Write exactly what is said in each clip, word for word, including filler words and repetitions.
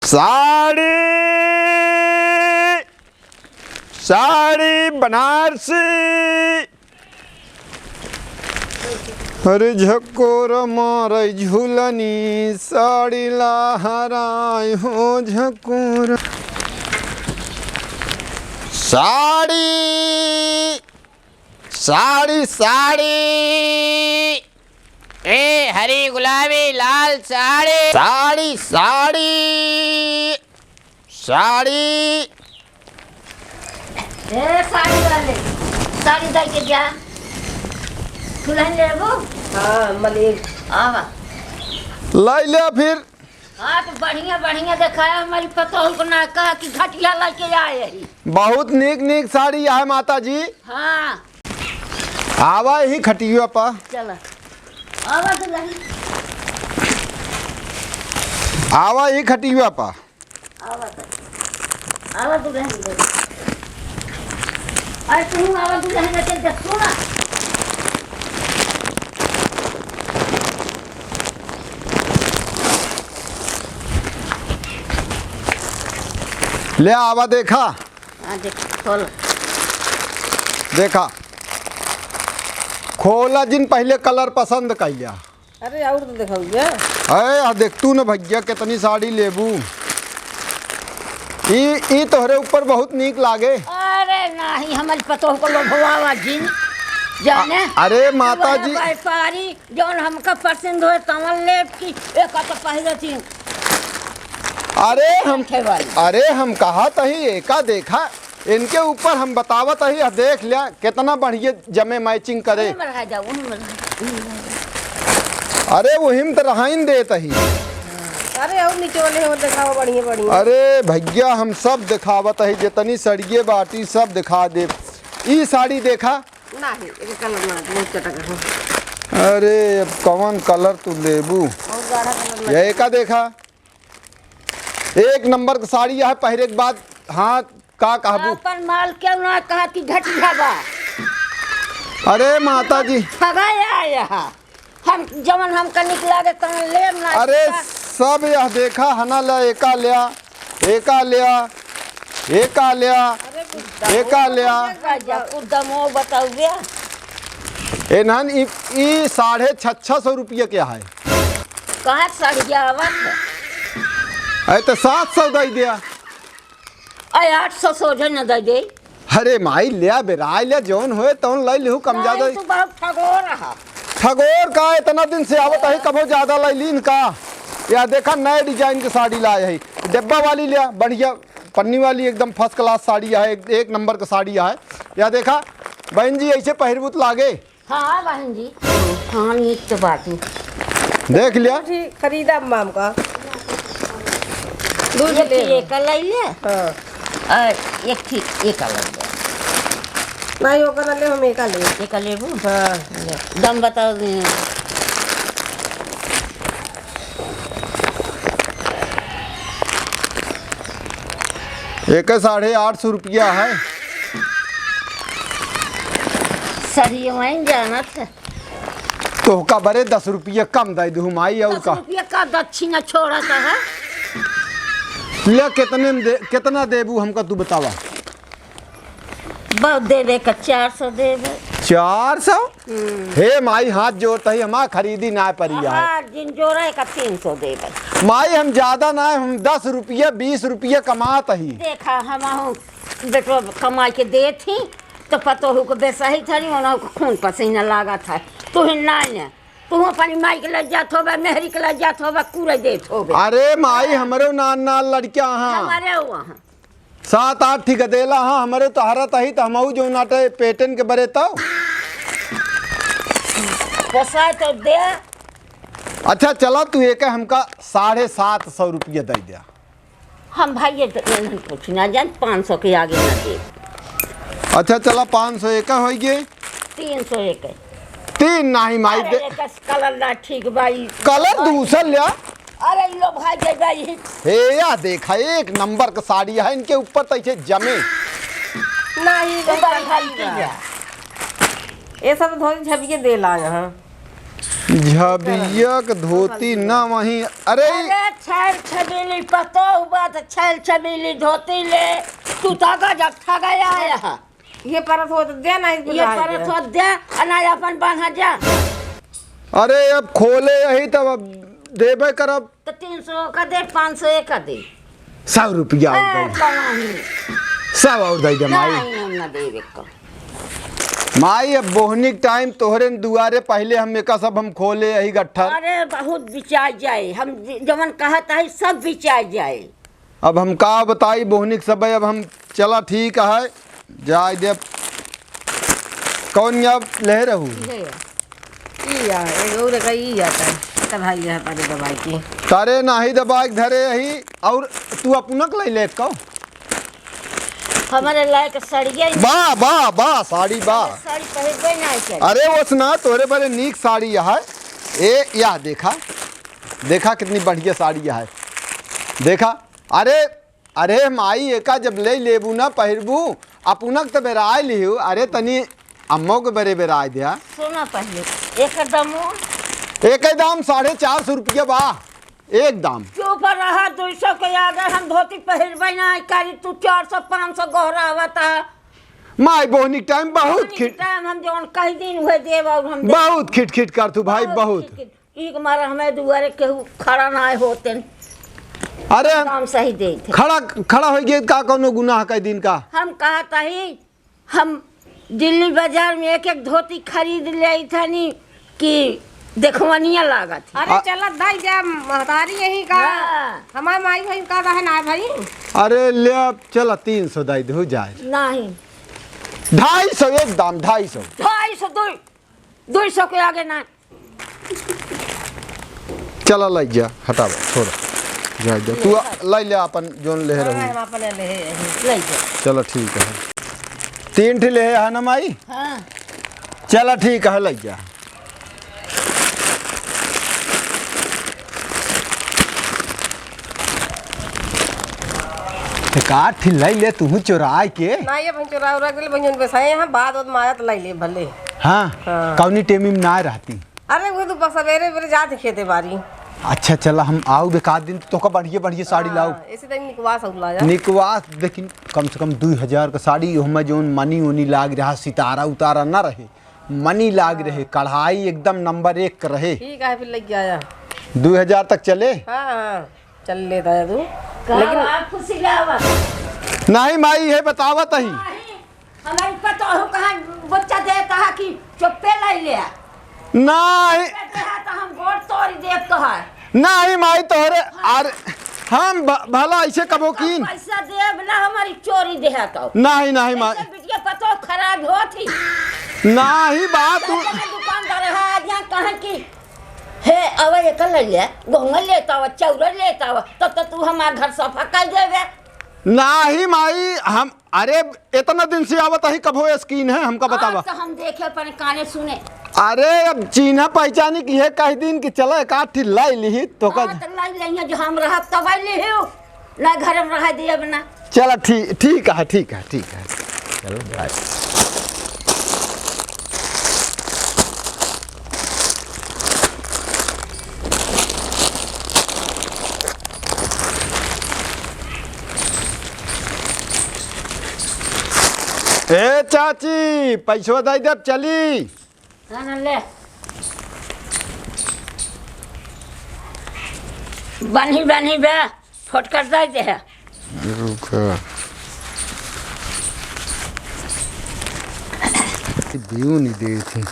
साड़ी, साड़ी बनारसी। अरे झकोर मारै झुलनी, साड़ी लहराय हो झकोर। साड़ी, साड़ी, साड़ी। ए हरी गुलाबी लाल साड़ी। साड़ी, साड़ी, साड़ी। ए साड़ी वाले, साड़ी दे के जा। दुल्हन लेबू? हाँ, मलिक। आवा। लाई ले फिर। हाँ, तो बढ़िया, बढ़िया देखाया हमारी पतोह को, ना कहा कि घटिया लेके आए ही। बहुत नीक, नीक साड़ी है माता जी। हाँ। आवा ही खटिया पा। चला। आवा दुल्हन। आवा ही खटिया पा। आवा तो। आवा दुल्हन ले। अरे तू आवा दुल्हन ले, चल जा, सुना। ले आवा देखा। हाँ, देख, खोल। देखा। खोला जिन पहिले colour पसंद कइल्या। अरे, और तो देखाऊ जा। अरे, आ देख तू न भैया, कितनी साड़ी लेबू। ई, ई तोहरे ऊपर बहुत नीक लागे। अरे, नाही, हमारी पतोह को लोभवावा जिन। जाने? अ-, अरे, माता तू है जी। व्यापारी, जौन हमका पसंद होए, तवन लेब की, एका तो पहिले थी। अरे हम, देखे वाली। अरे हम कहत ही, एका देखा, इनके ऊपर हम बतावत ही, देख ल्या, कितना बढ़िया जमे matching करे। उन्हीं में रह जाओ, उन्हीं में रह जाओ, उन्हीं में रह जाओ। अरे वही में तो रहाइन देत ही। अरे और नीचे वाले हो, दिखाओ बढ़िया, बढ़िया। अरे भैया हम सब दिखावत ही, जितनी सड़िये बाटी सब दिखा दे। ई साड़ी देखा, नाही, एकर colour ना, बहुत चटक है। अरे, अब कवन colour तू लेबू? बहुत गाढ़ा colour ना। यह का देखा, एक number क साड़ी है, पहिरे के बाद, हाँ, का कहबू? अपन माल क्यों ना कहा कि घटिया बा। अरे माता जी। ठगा आया। हम जवन हमका निक लागे तवन लेब ना। अरे सब यह देखा, हना ल्या, एका ल्या, एका ल्या, एका ल्या, एका ल्या। राजा, कुछ दमो बताउबे। एनहन ई, ई साढ़े छह, छह सौ रुपया के है। कहाँ साढ़े आवत है? अरे तो सात सौ दे दिया। अरे, आठ सौ सोझे न दे दे। अरे माई, ल्या बेराय ल्या, जौन होए तौन लइ लिहू, कम नहीं, ज्यादा। तू बहुत ठगोर रहा। ठगोर का, इतना दिन से आवत ही, कभो ज्यादा लइ लीन का? या देखा, नए design के साड़ी लाए ही, डिब्बा वाली ल्या, बढ़िया पन्नी वाली, एकदम first class साड़ी है, एक, एक number का साड़ी है। या देखा बहन जी, ऐसे पहिरबू त लागे। हाँ बहन जी, हाँ, नीक तो बात है। देख लिया। जी, खरीदा माम का। दूध एक ले। एक लइ ले। हाँ। और एक थी, एक लइ ले। नहीं, ओकर ले, हम एक ले। एक लेबू? हाँ। ले, दाम बताओ। एक साढ़े आठ सौ रुपया है। सही वहीं जानत है। तोहका बरे दस रुपया कम दइ देहू माई, और दस का? रुपया का दक्षिणा छोड़त है? ले, कितने में दे, कितना देबू हमका, तू बतावा। बहुत देबे का, चार सौ देबे। चार सौ? हम्म। हे माई, हाथ जोड़त ही, हमार खरीदी ना परी है। हमार जिन जोड़े का तीन सौ देबे। माई, हम ज्यादा ना, हम दस रुपया, बीस रुपया कमात ही। देखा, हम बेटवा कमाई के देत ही, तो पतोहू को बेसही थरी, ओना को खून पसीना लागत है। तू ही ना ले, तू अपनी माई के लज्जात होबे, मेहरी के लज्जात होबे, कूड़े देत होबे। अरे माई, हमरो नान नान लड़कियां हाँ। हमारे वहाँ। सात आठ ठिक देला हाँ, हमरे तो हरत ही, तो हमहू जो नाटे पेटन के बरे तो। पोसाए तो दे। अच्छा चला, तू एक हमका साढ़े सात सौ रुपया दे दिया। हम भाई ये तो नहीं कुछ ना जान, पाँच सौ के आगे ना दे। अच्छा चला, पाँच सौ एक होइ गए। तीन सौ एक। तीन नहीं माई अरे दे। एक कलर ना ठीक बा ई। कलर दूसर ल्या। अरे लो भाई दे भाई। हे या देखा, एक नंबर का साड़ी है, इनके ऊपर तो ऐसे जमे। नहीं तो भाई भाई की है। ये सब धोई झबिए दे ला यहाँ। झबिया के धोती ना वहीं, अरे। अरे छैल छबीली पतोह बा त छैल छबीली धोती ले, तू त गजब ठगै आया है। ये परत हो त दे, नहीं ये बुलाए परत दे। हो दे, आ ना अपन बान्हा जा। अरे अब खोले यही तब अब देबे करब। त तीन सौ का दे, पाँच सौ एक का दे। सौ रुपया और ए, दे। कहाँ ही? सौ और दे दे, माई। नहीं, हम ना देबे का। माई, अब बोहनी के टाइम तोहरे न दुआरे, पहिले हम एका सब हम खोले यही गट्ठर। अरे, बहुत बिचाई जाए, हम ज-, जवन कहत है, सब बिचाई जाए। अब हम का बताई बोहनी के सब, अब हम चला ठीक है, जाए दे। कौन या ले रहू? ले। ई या, एगो और का ई या त, त भाई यह पर दबाई की। तारे नाही दबाई के धरे यही, और तू अपना के ले ले को। हमारे लायक साड़िया ही बा, बा, बा, साड़ी बा। साड़ी पहिरबे ना चाहिए। अरे, ओस ना, तोरे बड़े नीक साड़ी है। ए, या देखा, देखा कितनी बढ़िया साड़ी है। देखा, अरे, अरे माई, एका जब ले लेबू ना, पहिरबू, अपना के त बेराय लिहू। अरे, तनी अम्मो के बरे बेराय दिया। सुना पहिले, एक दामो? एक दाम साढ़े चार सौ रुपया बा। एक दाम। चुप रहा, दुई सौ के आगे हम धोती पहिरबे ना करी, तू चार सौ, पाँच सौ गोहरावत है। माई बोहनी के टाइम बहुत बोहनी के खिट-, टाइम हम जौन कह दिन उहे देब और हम देब। बहुत खिटखिट कर तू भाई, बहुत बहुत। खिटखिट। ई के मारे हमें दुआरे केहू खड़ा ना होते। अरे हम काम सही देत है। खड़ा, खड़ा होइ गए का कौनो गुनाह कह दिन का? हम कहत ही हम दिल्ली बाजार में एक एक धोती खरीद ले आई थानी कि देखवनिया लागत है। अरे आ- चलत भाई जा महतारी यही का। हाँ। हमार माई भाई का रहे ना भाई। अरे ले अब चला तीन सौ दाई दे हो जाए। नहीं। ढाई सौ एक दाम, ढाई सौ। ढाई सौ दो, दो सौ के आगे ना। चला, लाई जा, हटावा, छोड़ा। जा, जा। तू आ, लाई ले अपन जोन ले हाँ, रहू। हम अपन ले हैं। लाई जा। चला, ठीक है। तीन ठे ले है ना, माई? हाँ। चला, ठीक है, लाई जा। एक आध ठे लाई ले, तू चोराए के। ना, ये बहन चोरा उरा के ले, बहन जोन बेसाए हैं, बाद, बाद में आया तो लाई ले, भले। हाँ? हाँ। कौनी टेमी में ना रहती। अरे, वो तो बस सवेरे, सवेरे जात खेते बारी। अच्छा, चला, हम आउब एक आध दिन, तो तोका बढ़िया, बढ़िया साड़ी हाँ, लाउब। ऐसे तो निकवास और लाया। निकवास, लेकिन कम से कम दुई हजार का साड़ी, ओहमा जौन मनी ओनी लाग रहा, सितारा उतारा ना रहे, मनी लाग हाँ। रहे, कढ़ाई एकदम नंबर एक का रहे। ठीक है, फिर लेके आया। दुई हजार तक चले? हाँ, हाँ, चल लेता है तू। का लेकिन बा, खुशी लावा। नहीं माई, ये बतावत ही। नहीं। हमारी पतोहू कहाँ बच्चा देता है कि चुप्पे लाई ले? नहीं। चुप्पे देहा तो हम गोड़ तोड़ देब तोहार। नहीं माई तोहरे, हाँ। अरे हम भ-, भला ऐसे कबो हम कीन। पैसा देब ना, हमारी चोरी देहा तो। नहीं, नहीं माई। ऐसे बिटिया पतोह खराब होत ही। नहीं बात तू। दुकानदार है, आज यहाँ कहे कि हे, अब एकर ले ले, गहुआ लेत आवा, चौरा लेत आवा, तब तो तू हमार घर सफा कर देबे। नाही माई, हम, अरे, इतना दिन से आवत ही, कभो यकीन है हमका बतावा। आज तो हम देखे, अपने काने सुने। अरे, अब चीन्हा पहचानी की है, कह दिन कि चला एक आध ठे लाई लिही, तो का हाँ, तो लाई लेंगे, जो हम रहब तब आई लिही, ना घर में रह दिए अब ना। चला, ठीक, ठीक है, ठीक है, ठीक है। चलो, बाय। ए चाची, पैसवा दे दे, अब चली। हाँ, ले। बान्ही, बान्ही बे। फोटकर दे दे है। रुका। बियू नहीं दे थी।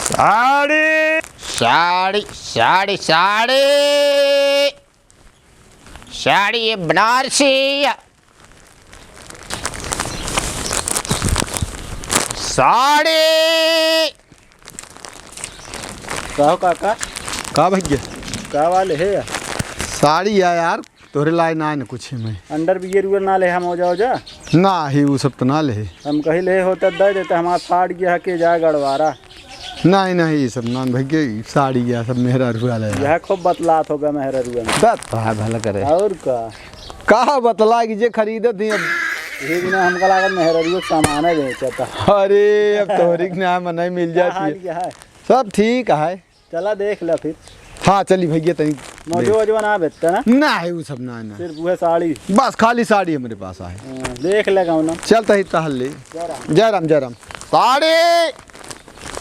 साड़ी, साड़ी, साड़ी, साड़ी, साड़ी ये बनारसी, साड़ी। का हो काका? का भैया? का वाले है यार? साड़ी है यार। तोहरे लाए ना, ना कुछ ही मैं। अंडरवियर उयर ना ले हम, ओजा ओजा? ना ही, उ सब तो ना ले। हम कही ले होता दे देते, हमार फाट गया है, के जाए गड़वारा। नहीं, नहीं, ये सब ना भैया, ये साड़ी या सब मेहरारू वाला है। यह खूब बतलात होगा मेहरारू में। बात तो है, भला करे। और का? का बतला कि जे खरीदत ही अब। ये बिना हमका लागल मेहरारू के सामान है बेचता। अरे, अब तोहरी के ना मनाई मिल का जाती हाल है। क्या है? सब ठीक है। चला देख ले फिर। हाँ, चली भैया, तनी मौजो देख। वजो ना बेचता ना? ना है, वो सब ना, ना। सिर्फ वह साड़ी। बस खाली साड़ी हमरे पास है। हाँ, देख ले गाँव ना। चल तही तहल ले। जय राम। जय राम, जय राम। साड़ी।